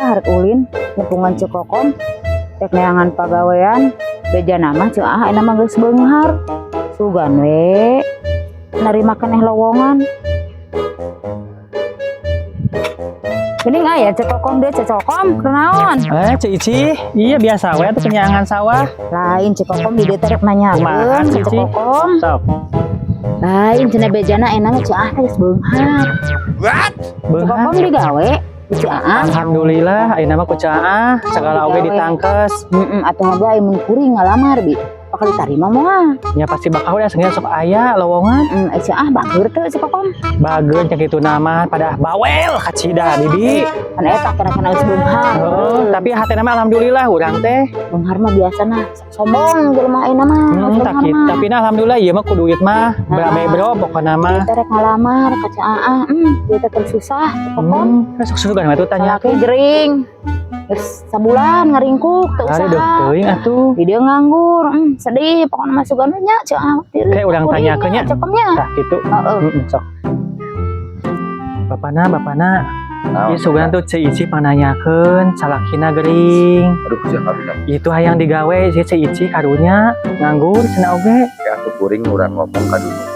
Ah, rek ulin nepungan Ceu Kokom. Rek neangan pagawean. Bejana mah Ceu Ah ayeuna mah geus beunghar. Sugan we narima keneh lowongan. Mending aya Ceu Kokom deh, Ceu Kokom, kunaon? Eh, Ceu Ici, iya biasa we atuh kenyangan sawah. Lain, Ceu Kokom di dieu teh rek Kumaha, nanyakeun Ceu Ceu Ici? Kokom. Sok. Lain cenah bejana enak mah Ceu Ah teh geus beunghar. Ceu Beunghar. Kokom digawe di Ceu Ah. Alhamdulillah, ayeuna mah ku Ceu Ah, segala oge Digawe. Ditangkes. Heeh, atuh ngobrol aya mun kuring ngalamar bi. Bakal ditarima moal? Ya pasti bakal ya, sengaja sok aya lowongan. Ceu Ah bageur teu, Ceu Kokom? Bageun cek itu nama pada bawel kacida bibi. Kan eta kena-kena geus beunghar. Oh, tapi hatena mah alhamdulillah urang teh. Beunghar mah biasana sombong jelema ayeuna mah. Hmm, Beunghar tapi mah. Tapi nah alhamdulillah ieu mah ku duit mah berabe bro pokona mah. Dia teh rek ngalamar ka Ceu Ah. Dia teh keur susah, Ceu Kokom. Sok sugan mah tuh tanya. Salaki gering. Geus sabulan ngaringkuk teu Ari deuh usaha. Teuing atuh. Di dia nganggur, sedih pokoknya mah sugan nya Ceu Ah. Kayak urang tanyakeun nya. Ceu Komnya. Tah kitu. Heeh. Heeh, sok. Bapana, bapana. Naon? Ieu sugan tuh Ceu Ici pananyakeun salakina gering. Aduh, sia karunya. Itu hayang digawe si Ceu Ici karunya nganggur cenah oge. Ya atuh kuring urang ngomong ka dunungan.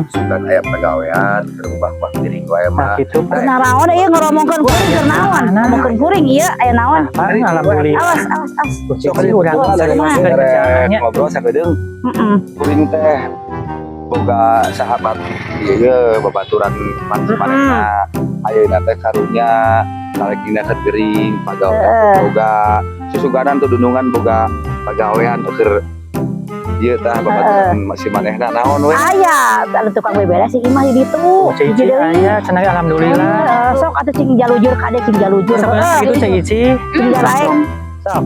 Sugan aya pagawean keur ubah-ubah piring wae Tah mah. Kitu, Pak. Naon ieu ngoromongkeun kuring keur naon? Nah. Ngomongkeun kuring ieu aya naon? Pak, alhamdulillah. Awas, awas, awas. Tuh, Ceu Ici urang Tuh, cari kumaha? masukan ke caranya. Ngobrol sakedeung. Heeh. Kuring teh boga sahabat ieu babaturan manehna. Ayeuna teh karunya salakina keur gering, pagawean boga. Susuganan tuh dunungan boga pagawean keur ieu tah babaturan masih manehna naon we. Aya, ada tukang beberes sih imah di ditu. Ceu Ici aya cenah alhamdulillah. Heeh, sok atuh cing jalujur kade cing jalujur. Sebenarnya gitu, Ceu Ici. Cing jalaeng. Sok.